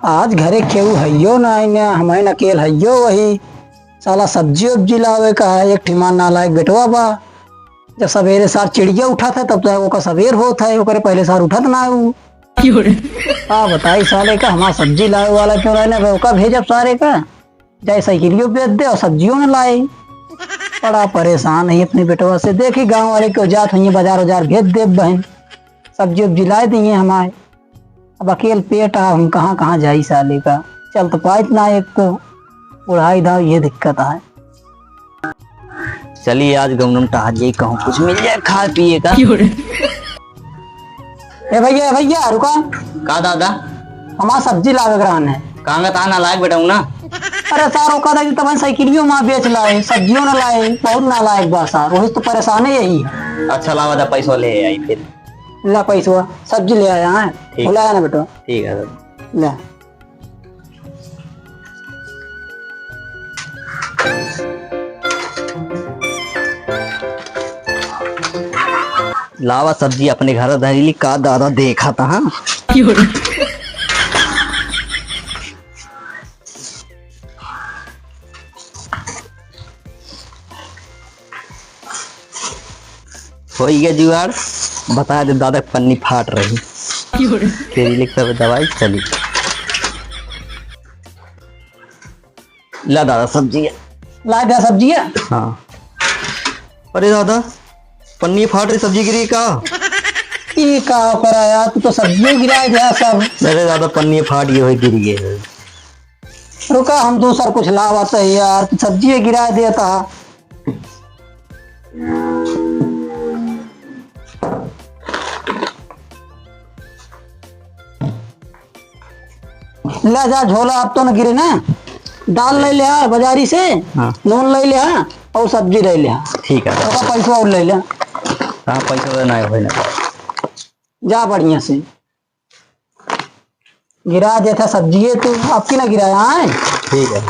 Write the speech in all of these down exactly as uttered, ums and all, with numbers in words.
आज घरे केहू हइयो नाहीं, हमें अकेल हइयो वही। साला सब्जी उब्जी लावे का है, एक ठिमान नालायक बेटवा बा। जब सवेरे सार चिड़िया उठत है, तब तो ओका सवेर होत है, ओकरे पहले सार उठत ना है ऊ। का बताई साले का, हमार सब्जी लावे वाला क्यों रहे ना, ओका भेजब सारे का। जाए साइकिलियो बेच दे और सब्जियों न लाए। बड़ा परेशान है अपने बेटवा से। देखी गाँव वाले क्यों जात हुई बाजार उजार भेज दे बहन, सब्जी उब्जी लाए दिए हमारे। अब अकेल पेट आ, हम कहाँ कहाँ जाई साले का, चल तो पाइत ना एक को। बुढ़ाई धा ये दिक्कत है। चली आज गमनम टहल जाई, कहूँ कुछ मिल जाए खाए पिए का। ए भैया, ए भैया, रुका। का दादा? हमार सब्जी लावे के रहन है। कहाँ का ताना लायक बेटा हूँ ना। अरे सार, ओका दादी तब साइकिलियो माँ बेच लाए, सब्जियों ना लाए, बहुत नालायक बा सार, वही तो परेशान है यही है। अच्छा लावा दा, पैसवा ले आई फिर। ला पैसवा, सब्जी ले आया है। ठीक। बुलाया ना बेटा। ठीक है दादा। ले। लावा सब्जी अपने घर धरी ली, का दादा देखा था, हाँ? होई गया जुगाड़, बता दे दादा पन्नी फाट रही। तेरी लिख सब दवाई चली। ला दादा सब्जी है। ला दे सब्जी है। हाँ। अरे दादा, पन्नी फाट रही, सब्जी गिरी का? ई का करा यार, तू तो सब्जियों गिराए दिया सब। अरे दादा, पन्नी फाट गई, होई गिर गई। रुका, हम दूसर कुछ लावत है यार, तू सब्जी गिराए देता। ले जा झोला, अब तो न गिरे ना। दाल ले लिया बाजारी से, हाँ। नून ले लिया और सब्जी ले लिया। ठीक है। ओका पैसा और ले लिया। हाँ, पैसा तो ना होई ना। जा बढ़िया से। गिरा देता सब्जिए तू, अब की ना गिराया है। ठीक है।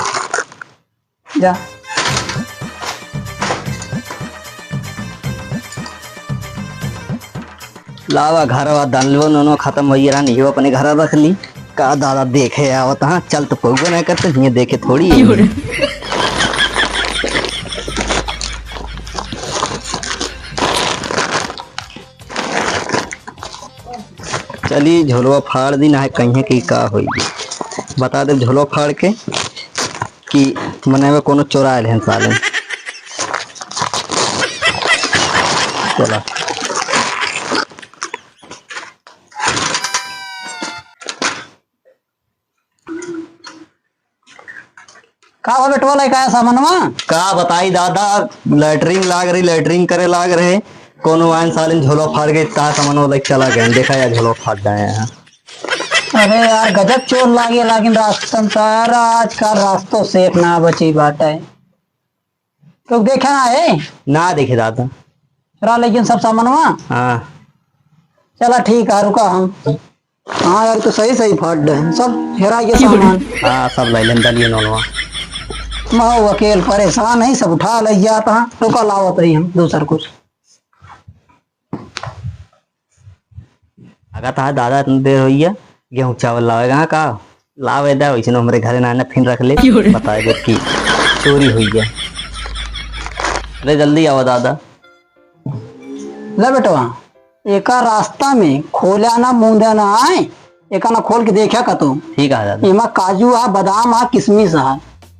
जा। लावा घरवा दलवो नूनो खतम होई रहन, इहो अपने घर रख ली। का दादा देखे आवत, हाँ, चल तो पउबो नहीं करते, हिये देखे थोड़ी है। चली झोलवा फाड़ दी, ना है कहीं की का होई। बता दे झोलवा फाड़ के कि मने में कोनो चोरा आयल हैं साले। चला। का हो बेटवा, लइका है सामानवा? का बताई दादा, लैट्रिन लाग रही, लैट्रिन करे लाग रहे, कोनो आयन सालिन झोलो फाड़ के ता सामानवा लेके चला गए। देखा यार, झोलो फाड़ गए हैं। अरे यार, गजब चोर लागे, लेकिन रास्तन सारा आजकल रास्तो सेफ ना बची बाटे। तो देखा ना है? ना देखे दादा। चुरा लेकिन सब सामानवा? हाँ। चला ठीक है, रुका हम। हाँ यार, तो सही सही फाड़ दे, सब हेरा ये सामान। हाँ, सब ले लेन दलिए नोनवा। मैं वकील परेशान है, सब उठा ले जाता, रुका लावत रही हम दूसर कुछ। अगर तहार दादा इतनी देर होइया, गेहूं चावल लावेगा का? लावे दा, वैसे हमरे घरे ना, ना फिन रख ले। क्यों रे? बताए दे कि चोरी होइया। अरे जल्दी आवा दादा। ले बेटवा, एका रास्ता में खोल्या ना मूंदा ना आए, एका ना खोल के देखा का तू। ठीक है दादा। एमा काजू आ, बादाम आ, किशमिश आ,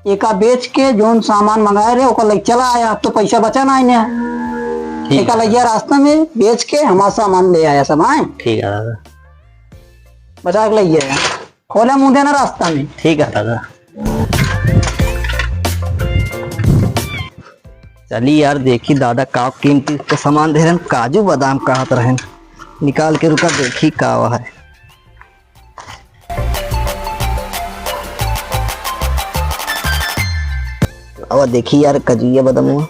एका बेच के जौन सामान मंगाए रहे, ओका लइ चला आया। अब तो पैसा बचा ना इन्हें। ठीक एका है। लइया रास्ता में बेच के हमारा सामान ले आया सब, आए। ठीक है दादा। बचा के लइया, खोला मुंह देना रास्ता में। ठीक है दादा। चली यार, देखी दादा का कीमती के सामान दे रहन, काजू बादाम कहत रहन, निकाल के रुका, देखी का है। अब देखी यार, कजुआ बदाम हुआ।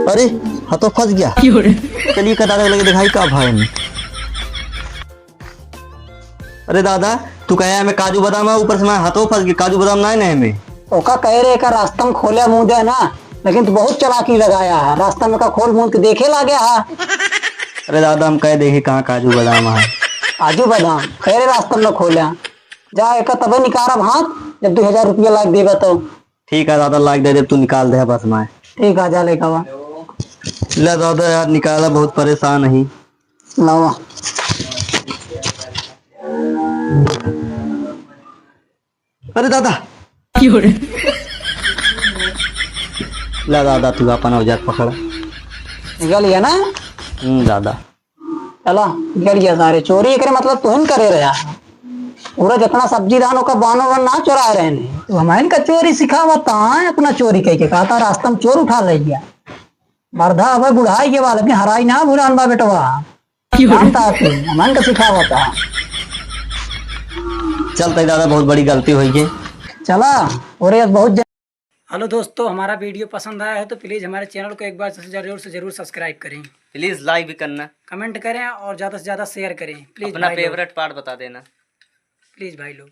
अरे, हाथों फंस गया। क्यों रे? चलिए, कतार लगे दिखाई का भाई में। अरे दादा, तू कहे हमें काजू बादाम है, ऊपर से मैं हाथों फंस गया, काजू बादाम ना है ना हमें। ओका कहे रे, का रास्ता में खोले मुंह दे ना, लेकिन तू बहुत चालाकी लगाया है, रास्ता में का खोल मुंह के देखे लागे है। अरे दादा, हम कहे देखे कहाँ काजू बादाम है। काजू बादाम, खैरे रास्ता में खोल्या। जा, एका तबे निकारब हाथ, जब दू हजार रुपया लाग देबा तो। ठीक है दादा, लाग दे दे, तू निकाल दे बस मैं। ठीक है, जा लेके आवा। ले दादा यार, निकाला, बहुत परेशान ही। लावा। अरे दादा। क्यों रे? ला दादा, तू अपन औजार पकड़। निकल गया ना? हम्म, दादा। चला, निकल गया सारे। चोरी एकरे मतलब तुहिन करे रहा। पूरा जितना सब्जी धान ओकर बानो बन ना चुराए रहे ने। तो हमन का चोरी सिखावत है, अपना चोरी कह के कहता रास्ता में चोर उठा ले गया। मर्दा अब बुढ़ाई के बाद अपनी हराई ना भुलान बा बेटवा। जानता है तू, हमन का सिखावत है। चलते दादा, बहुत बड़ी गलती हुई है। चला, और ये बहुत ज- हेलो दोस्तों, हमारा वीडियो पसंद आया है तो प्लीज हमारे चैनल को एक बार जरूर से जरूर सब्सक्राइब करें। प्लीज लाइक भी करना। कमेंट करें और ज़्यादा से ज़्यादा शेयर करें। प्लीज अपना भाई लोग। फेवरेट पार्ट बता देना। प्लीज भाई लोग।